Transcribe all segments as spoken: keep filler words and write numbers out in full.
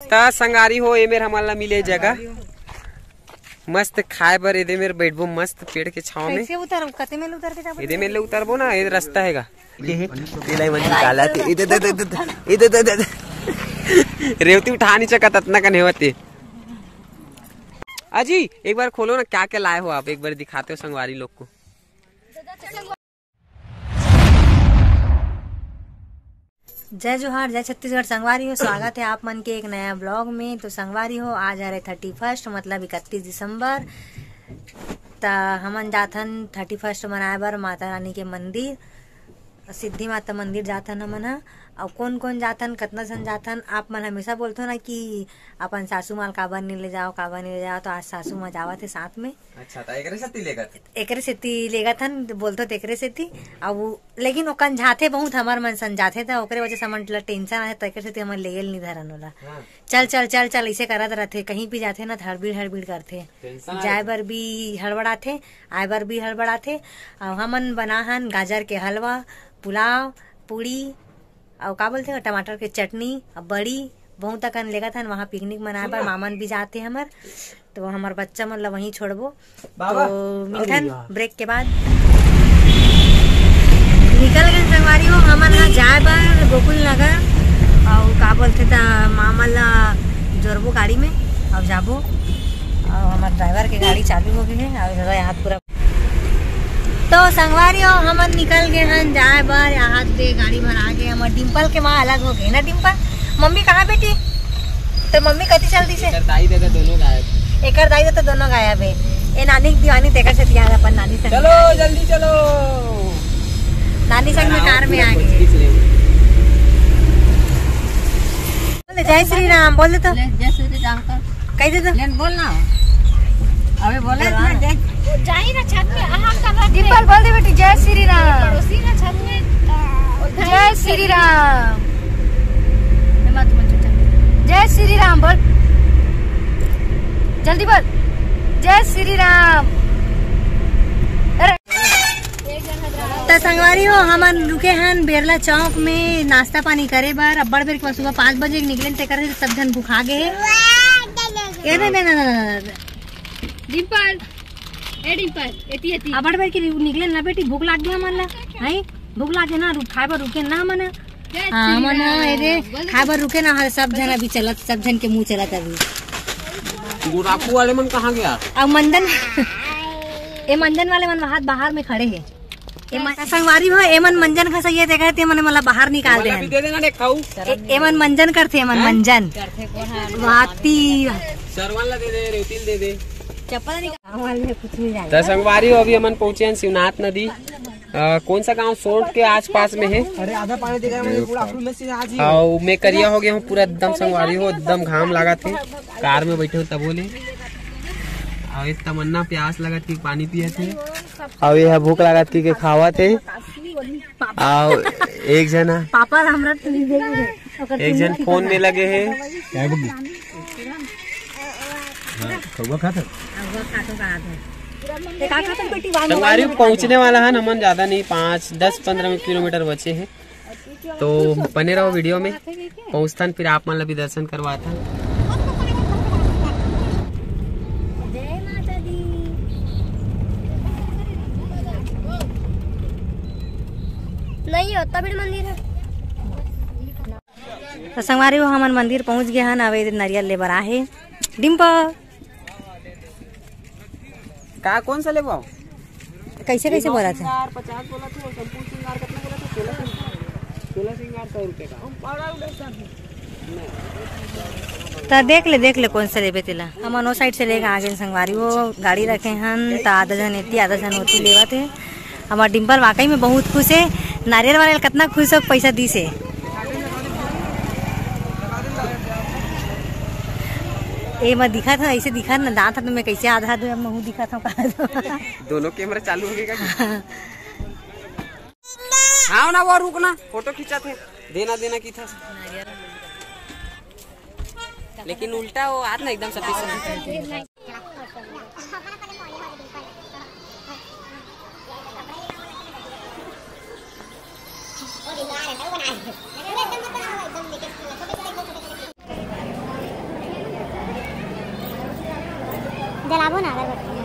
त संगारी हो, ए मेर हमन ला मिले जगह मस्त खाए बर। एदे मेर बैठबो मस्त पेड़ के छाव में। कैसे उतर, कते में उतर के जाबो? एदे मेर ले उतरबो ना, ये रास्ता हेगा। ये हे, ये लाई मन निकाला थे। इधर, इधर, इधर, इधर, इधर, इधर। रेवती उठा नहीं सकत, अतना कन हेवत हे। अजी, एक बार खोलो ना, क्या क्या लाए हो आप, एक बार दिखाते हो संगवारी लोग को। जय जोहार, जय छत्तीसगढ़ संगवारी हो, स्वागत है आप मन के एक नया ब्लॉग में। तो संगवारी हो, आज हरे थर्टी फर्स्ट, मतलब इकतीस दिसंबर। त हमन जाथन थर्टी फर्स्ट मनाए बर माता रानी के मंदिर, सिद्धि माता मंदिर जाथन हमन ह। अउ कौन कौन जाथन, कतना झन जाथन, आप मन हमेशा बोलथो ना कि अपन सासू माल काबर नहीं ले जाओ, काबर नहीं ले जाओ, तो आज सासू माँ जावत है साथ में। अच्छा, त एकरे सेती लेगत? एकरे सेती लेगत हन, बोलथो त एकरे सेती। अब वो, लेकिन वो कंझाथे बहुत, हमर मन संझाथे, त ओकरे वजह से हमन ला टेंशन आथे, त एकरे सेती हमन लेगेल नहीं धरन ओला। हाँ। चल, चल, चल, चल, इसे करत रथे, कहीं भी जाथे ना, त हड़बीड़, हड़बीड़ करथे। टेंशन जाए आथे। बर भी हड़बड़ाथे, आए बर भी हड़बड़ाथे। अउ हमन बना हन गाजर के हलवा, पुलाव, पूड़ी, अउ का बोलथे, टमाटर के चटनी, अउ बड़ी, बहुत अकन लेगत हन वहाँ पिकनिक मनाए बर। सुना। मामन भी जाथे हमर, तो हमर बच्चा मन ला वहीं छोड़बो। बाबा, तो मिलथन अरे यार। ब्रेक के बाद। निकल गए संगवारी हो, हमन ह जाए बर गोकुल नगर, अउ का बोलथे त मामा ला जोरबो गाड़ी में, अब जाबो। अउ हमर ड्राइवर के गाड़ी चालू हो गई है, अउ यहाँ पूरा तो संगवारी हो, हमन निकल गए हन जाए बर। यहाँ दे गाड़ी भरा के हमर डिम्पल के माँ अलग हो गए ना। डिम्पल, मम्मी कहाँ बेटी? तो मम्मी कति चल दिस हे? एकर दाई ददा दोनों गायब। एकर दाई ददा दोनों गायब है। ए नानी के दीवानी तेकर से तियार अपन नानी संग। चलो, जल्दी चलो। नानी संग में कार में आ गए। बोल दे, जय श्री राम बोल दे तो। ले, जय श्री राम कर। कह दे तो। ले, बोल ना। अबे बोला बोला ना, ना। जय जाई ना छत में, अहाँ का बात डिम्पल बोल दे बेटी, जय श्री राम। पड़ोसी ना छत में। जय श्री राम। ये मत बोल, चुपचाप। जय श्री राम बोल, जल्दी बोल, जय श्री राम। अरे। त संगवारी हो, हमन रुके हन बेरला चौक में नाश्ता पानी करे बर। अब्बड़ बेर के बाद सुबह पाँच बजे के निकलेन, तेकर से सब झन भुखा गए हे। ए, नहीं, नहीं, नहीं, नहीं, नहीं। डिम्पल, ए डिम्पल, एती, एती। अब्बड़ बेर के निकलेन ना बेटी, भूख लाग गया मन ला, हैं? भूख लागे ना, रुक, खाए बर रुके ना मन। हाँ, मन, ए रे, खाए बर रुके ना, हर सब झन अभी चलत, सब झन के मुंह चलत अभी। गुड़ापू वाले मन कहाँ गया? अब मंजन, ए मंजन वाले मन हाथ बाहर में खड़े हे। ए मन, संगवारी हो, ए मन मंजन खसैया देखा थे, मन मला बाहर निकाल दे। दे देना रे खाऊ। ए, ए मन मंजन करथे, ए मन मंजन। वाती। सरवन ला दे दे, रेवती ला दे दे। चप्पल निकाल। त संगवारी हो, अभी हमन पहुंचे हैं शिवनाथ नदी। अ, कौन सा गांव? सोंठ के आसपास में है। अरे आधा पानी दिख रहा है मुझे, पूरा अखनू में से आज ही। हाँ, मैं करिया हो गया हूँ पूरा एकदम संगवारी हो, एकदम घाम लागत हे। कार में बैठे हो तबो ले। अउ ये तमन्ना प्यास लागत हे, पानी पियत हे। अउ ये भूख लागत हे के खावत हे। अउ एक जना पापा हमरा तो नहीं देंगे। एक जन फोन में लगे हे। क्या बोली? हाँ, कौवा खाता? कौवा खातो का आदमी। संगवारी पहुंचने वाला है हमन, ज्यादा नहीं, पाँच, दस, पन्द्रह किलोमीटर बचे हैं, तो बने रहो वीडियो में। पहुंचथन फिर आप मन ला भी दर्शन करवाथन। जय माता दी। नहीं होता भी मंदिर है। तो संगवारी हो, हमन मंदिर पहुंच गए हन। अब एदे नरियल ले बर आहे डिम्पल। का, कौन सा लेबो? कैसे, कैसे बोला था? श्रृंगार पचास बोला था, और संपूर्ण श्रृंगार कितना बोला था? सोलह श्रृंगार, सोलह श्रृंगार सौ रुपये का। तो देख ले, देख ले कौन सा लेबे तेला। हमन ओ साइड से लेके आ गए संगवारी हो, गाड़ी रखे हन, तो आधा जन एती, आधा जन ओती लेवत हे। हमार डिम्पल वाकई में बहुत खुश हे। नारियल वाले कितना खुश हो, पैसा दीस हे। ए, मैं दिखा था, ऐसे दिखा ना, दांत तो मैं कैसे आधा दे, अब महू दिखा था, कहा था। दोनों कैमरा चालू हो गया क्या? हाँ ना, वो रुक ना, फोटो खींचा थे, देना, देना की था, लेकिन उल्टा वो हाथ ना एकदम सफेद सफेद। जलाबो ना अगरबत्ती।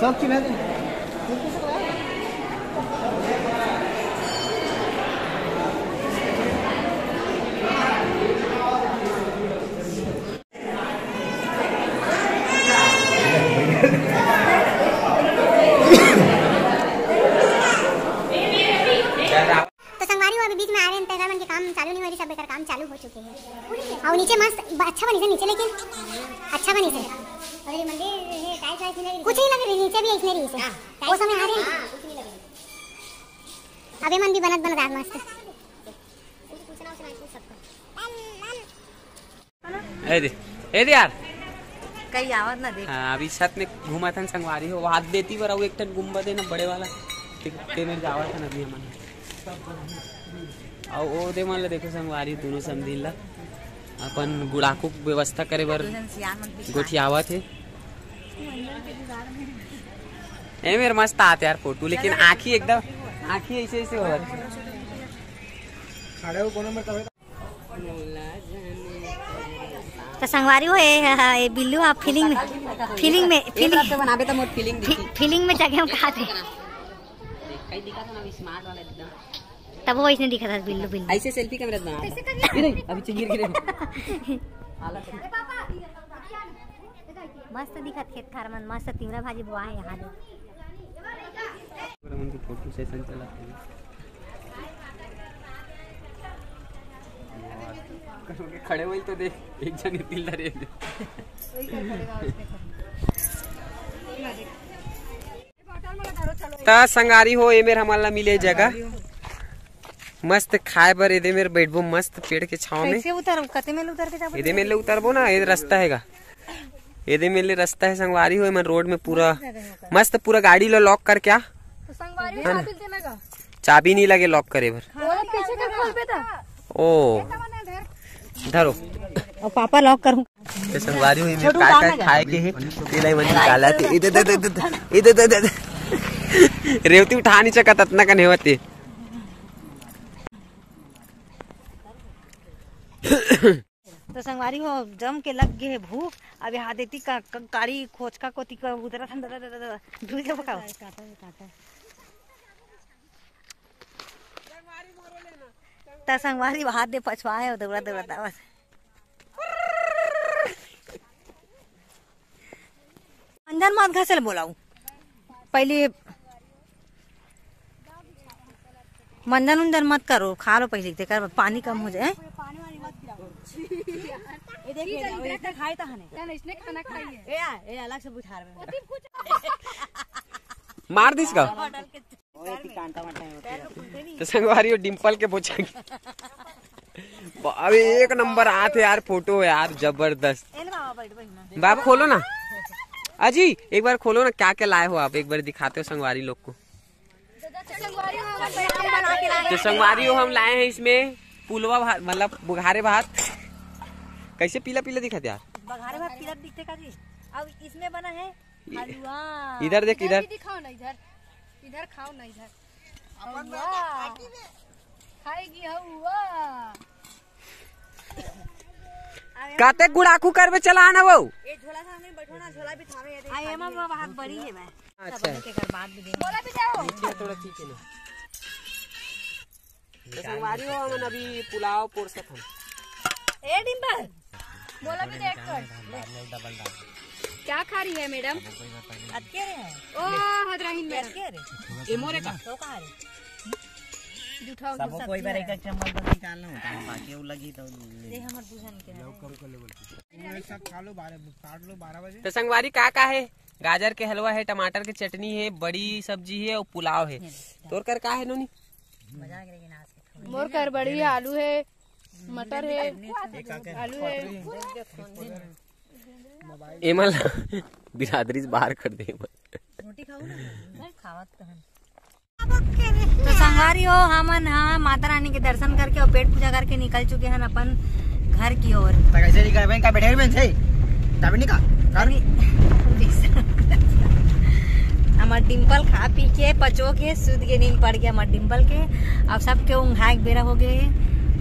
सब चिल्ला दे। तो संगवारी हो, अभी बीच में आ रहे हैं, तेकर मन के काम चालू नहीं हो रही, सब बेकार काम चालू हो चुके हैं। और नीचे मस्त ब-, अच्छा बनी से नीचे, लेकिन अच्छा बनी से। और ये मंदिर, ये tiles वाइल्स नहीं लगी? कुछ नहीं लग रही, नीचे भी इसने रही से। हाँ, वो समय आ रहे हैं। हाँ, कुछ नहीं लग रही। अबे मन भी बनत बनत आ मस्त। ए दे, ए दे यार। कहीं आवत ना देख। हाँ, अभी छत में घूमत हन संगवारी हो, हाथ देती बर अउ एक ठन गुम्बद है ना बड़े वाला, ते, ते मेर जावत हन अभी हमन। अउ ओ दे मन ल देखो संगवारी, दोनों समधिन ल अपन गुड़ाकू के व्यवस्था करे बर गोठियावत हे। ए मेर मस्त आत यार फोटो, लेकिन आँखी एकदम, आँखी ऐसे ऐसे होवत। तो संगवारी हो, ए, ए बिल्लू आप फीलिंग में, फीलिंग में, फीलिंग, फी-, फीलिंग में जगह में कहा थे। तब वो इसने दिखा था बिल्लू, बिल्लू। ऐसे सेल्फी कैमरा बना था। ये देख, अभी चिंगिर गिरे। मस्त दिखत खेत खार मन, मस्त तिवरा भाजी बोआ है यहाँ दे। फोटो सेशन चला। खड़े होई तो देख, एक जन तिल धरे। त संगारी हो, ए मेर हमन ला मिले जगह मस्त खाए बर। एदे मेर बैठबो मस्त पेड़ के छाव में। कैसे उतर, कते में उतर के जाबो? एदे मेर ले उतरबो ना, ये रास्ता हेगा। एदे मेर ले रास्ता है संगवारी हो, एमन रोड में पूरा मस्त, पूरा गाड़ी ला लॉक करके आ। तो संगवारी हो, हाँ ना? चाबी दे लगा। चाबी नहीं लगे लॉक करे बर। हाँ, पीछे कर खोल पे था। ओ, धरो। और पापा लॉक करूँ। तो संगवारी हो, एमे का का खाए के हे, तेला मन निकाला थे। इधर, इधर, इधर, इधर, इधर, इधर। रेवती उठा नहीं सकत, अतना कन हेवत हे। तो संगवारी हो, जम के लग गे हे भूख। अब यहाँ देती का, का, काड़ी खोचका कोती का उतरा था, दादा, दादा, दादा, धुल जाबो का? त संगवारी हाथ दे पछवाए हो, दौड़ा, दौड़ा, दौड़ा। मंजन मत घसेल बोलाऊ। पहले मंजन उंजन मत करो, खा लो पहले, तेकर बाद पानी कम हो जाए। ये देखिए, ये इतना खाए तो हने। चल, इसने खाना खाई है। ए, आ, ए, अलग से बुझार में। मार दिस का? तो संगवारी हो डिम्पल के बोचा। अबे एक नंबर आत हे यार, फोटो यार जबरदस्त। बाप खोलो ना अजी, एक बार खोलो ना, क्या क्या लाए हो आप, एक बार दिखाते हो संगवारी लोग को। तो संगवारी हो, हम लाए हैं इसमें पुलवा भात, मतलब बघारे भात। कैसे पीला पीला दिखत यार? बघारे भात पीला दिखते का जी? अब इसमें बना है हलवा। इधर देख, इधर इधर। भी दिखाओ ना, इधर, इधर खाओ ना, इधर। हलवा। खाएगी हलवा। काते गुड़ाकू करबे, चला ना वो। ये झोला सामने बैठो ना, झोला भी थामे, ये देख। आ, एमा बाबा हाथ बड़ी है मैं। अच्छा। सब के घर बात भी देंगे। बोला भी जाओ। नीचे थोड़ा खींचे ना। तो संगवारी हो, हमन अभी पुलाव पोर सकथन। ए डिम्पल, बोला भी देख कर। क्या खा रही है मैडम? अतके रे है। ओ, हदराहिन मैडम। अतके रे। ए मोरे का? तो कहाँ रे? जूठा हो सबको कोई बार एक एक चम्मच बस निकालना होता है, बाकी वो लगी तो ले। दे हमर दुल्हन के। ये सब खा लो, बारह, काट लो बारह बजे। तो संगवारी का का है? गाजर के हलवा हे, टमाटर के चटनी हे, बड़ी सब्जी हे अउ पुलाव हे। तोर कर का हे नोनी? मोर कर बड़ी हे, आलू हे, मटर हे, आलू हे। एमन ला बिरादरी से बाहर कर दे एमन। रोटी खाऊ ना, खावत तो हन। तो संगवारी हो, हमन ह माता रानी के दर्शन करके अउ पेट पूजा करके निकल चुके हन अपन घर की ओर। तो कैसे निकल बहन का बैठे हुए से? तभी निकल। अभी हमर डिम्पल खा पी के पचो के सूत के नींद पड़ गया हमर डिम्पल के। अब सबके ऊँघाए के बेरा हो गए हे।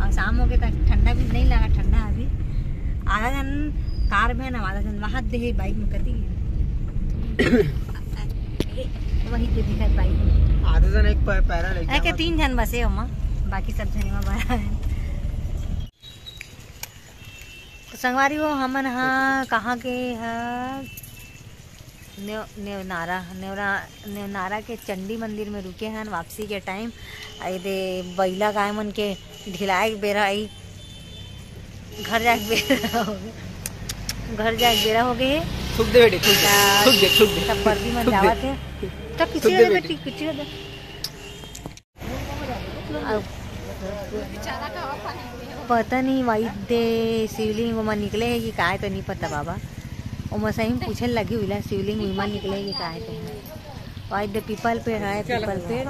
अब शाम हो गए तो ठंडा भी नहीं लगा, ठंडा अभी। आधा जन कार में ना, आधा जन वहां दे बाइक में कती। वही के दिखत बाइक में। आधा जन एक पै-, पैरा लेके ए, के आवत। तीन जन बसे ओमा, बाकी सब जन एमा बड़ा है। तो संगवारी हो, हमन हा कहाँ के हा? नेव-, नेवनारा, नेवरा-, नेवनारा के चंडी मंदिर में रुके हन वापसी के टाइम। आई दे बइला गाय मन के ढिलाए के बेरा आई, घर जाए के बेरा हो गे, घर जाए के बेरा हो गे हे। थूक दे बेटी, थूक दे, ता-, थूक दे, थूक दे। तब बर्दी मन थूक दे। जावत हे। तब पीछे थूक दे वाले बेटी। बेटी, पीछे वाले। अब पता नहीं, वही दे शिवलिंग ओमा निकले हे कि काय, तो नहीं पता बाबा। ओमा सही में पूछे लगी हुई ला, शिवलिंग ओमा निकले हे कि काय, तो वही दे पीपल पेड़ है, पीपल पेड़,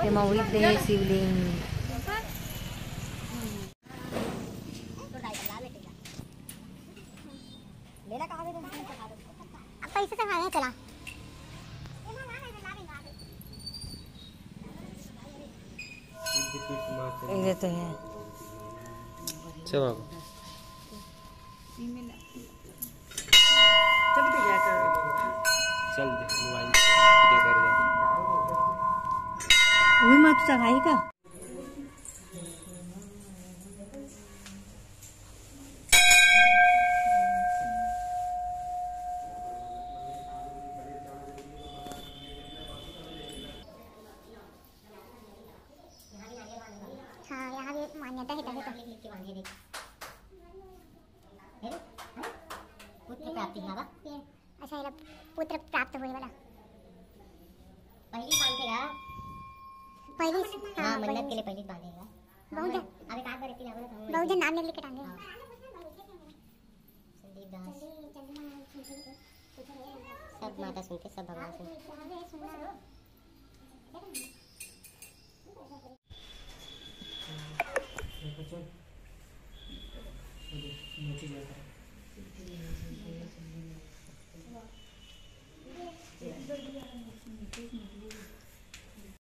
एमा वही दे शिवलिंग। अब पैसे से खाए चला। ये तो है। चल बाबू। चल दे, मोबाइल दे कर जा। वही माँ तू चढ़ाई का? हाँ, यहाँ भी मान्यता है तभी तो। पुत्र प्राप्ति हवा। अच्छा, एला पुत्र प्राप्त होए वाला। पहली बांधेगा। पहली, हाँ, हाँ, मन्नत पहली। के लिए पहली बांधेगा। बहुत जन, अब एक आध बार इतनी लागत है, बहुत जन नाम लिख के टांगे। हाँ। संदीप दास। सब माता सुनते, सब भगवान सुनते।